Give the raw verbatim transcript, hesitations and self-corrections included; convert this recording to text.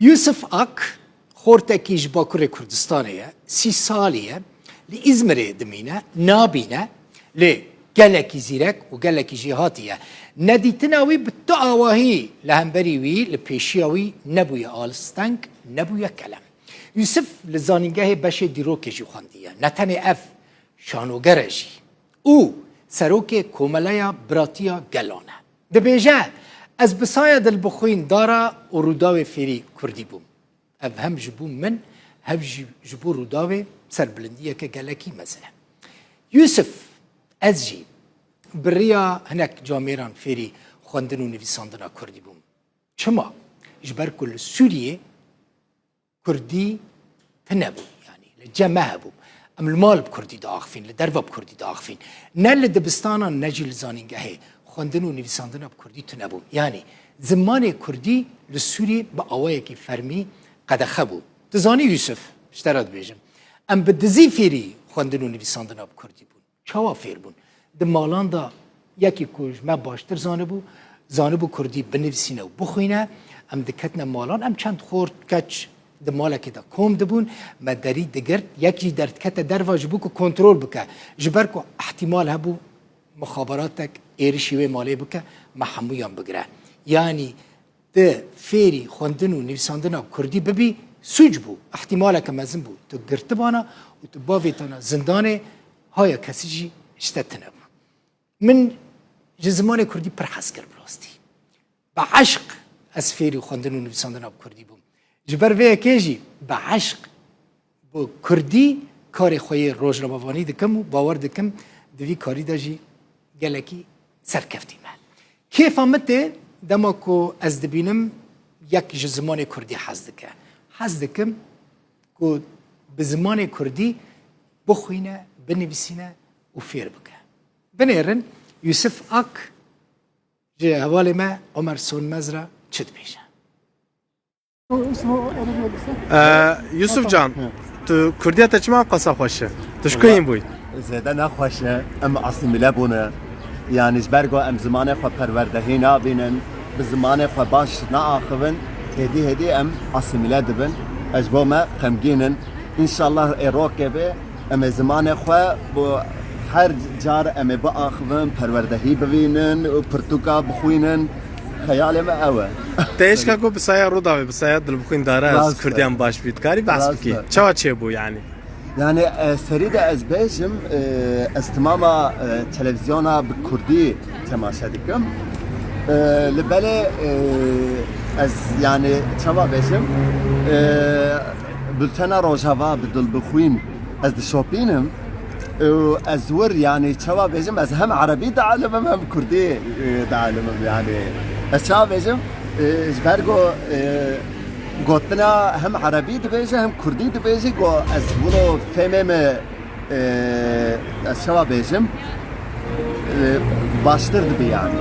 Yusuf Ak, xortekî ji Bakurê Kurdistanê ye, sî salî ye, li Îzmirê dimîne, nabîne, lê gelekî zîrek û gelekî jêhatî ye. Nedîtina wî bi tu awahî li hemberî wî, li pêşiya wî nebûye alisteng, nebûye kelem. Yusuf li zanîngehê beşê dîrokê jî xwendiye. Ne tenê ev, şanoger e jî û serokê Komeleya Biratiya Gelan e. Dibêje, ez bi saya dilbixwîn dara û Rûdawê fêrî kurdî bûm. Ev hem ji bo min, hem jî ji bo Rûdawê serbilindiyeke gelekî mezin e. Yusuf, ez jî bi riya hinek camêran fêrî xwendin û nivîsandina kurdî bûm. Çima? Ji ber ku li Sûriyê kurdî tune bû, yanî li cem me hebû. Em li mal bi kurdî diaxivîn, li derve bi kurdî diaxivîn. Ne li dibistanan ne jî li zanîngehê xwendin û nivîsandina bi kurdî tune bû. Yanî zimanê kurdî li Sûriyê bi awayekî fermî qedexe bû. Tu zanî Yusuf, ji te re dibêjim, em bi dizî fêrî xwendin û nivîsandina bi kurdî bûn. Çawa fêr bûn? Di malan de yekî ku ji me baştir zanibû, zanibû kurdî binivîsîne û bixwîne, em diketine malan, em çend xort keç di malekê de kom dibûn, me derî digirt, yek jî derdikete derva ji bo ku kontrol bike, ji ber ku ihtimal hebû mixabaratek êrişî wê malê bike, me hemûyan bigire. Yanî tu fêrî xwendin û nivîsandina kurdî bibî, sûc bû, ihtimaleke mezin bû. Tu girtibana û tu bavêtana zindanê, haya kesî jî ji te tune bû. Min ji zimanê kurdî pir hez kir bi rastî. Bi eşq ez fêrî xwendin û nivîsandina bi kurdî bûm. Ji ber vê yekê jî bi eşq bi kurdî karê xwe yê rojnamevanî dikim û bawer dikim di vî karî de jî gelekî serkeftî me. Kêfa min tê dema ku ez dibînim yek ji zimanê kurdî hez dike. Hez dikim ku bi zimanê kurdî bixwîne, binivîsîne û fêr bike. Binêrin Yusuf Ak ji hevalê me Omer Sönmez re çi dibêje. Ee, Yusuf Can, tu Kurdiya te çima qasa xweş e? Tu ji kuyên bûyî? Zêde nexweş e, em asîmîle bûne. Yanî ji ber ku em zimanê xwe perwerdehî nabînin, bi zimanê xwe baş naaxivin, hêdî hêdî em asîmîle dibin. Ez ji bo me xemgîn in. Înşallah ê rokê bê, em ê zimanê xwe bo her car em ê biaxivin, perwerdehî bivînin û pirtûka bixwînin. Xeyalê me ew e. Te êşka ku bi saya Rûdawê, bi saya dilbixwîn dara ez Rast e. Kurdiyan baş bî, dikarî behs Rast bikî? E. Çawa çêbû yanî? Yani, e, serî de ez bêjim, e, ez timama, e, televizyona bi kurdî temaşe dikim. E, li belê, e, ez, yani, çawa bêjim, e, bultena Rojava bi dilbixwîn ez dişopînim. E, ez wir, yani, çawa bêjim, ez hem erebî dialimim hem kurdî, e, dialimim, yani. Ez çawa bêjim, e, ji ber ku, e, gotina hem erebî dibêje hem kurdî dibêje, ku ez wilo fêmê me, e, ez çawa bêjim, e, baştir dibe yani.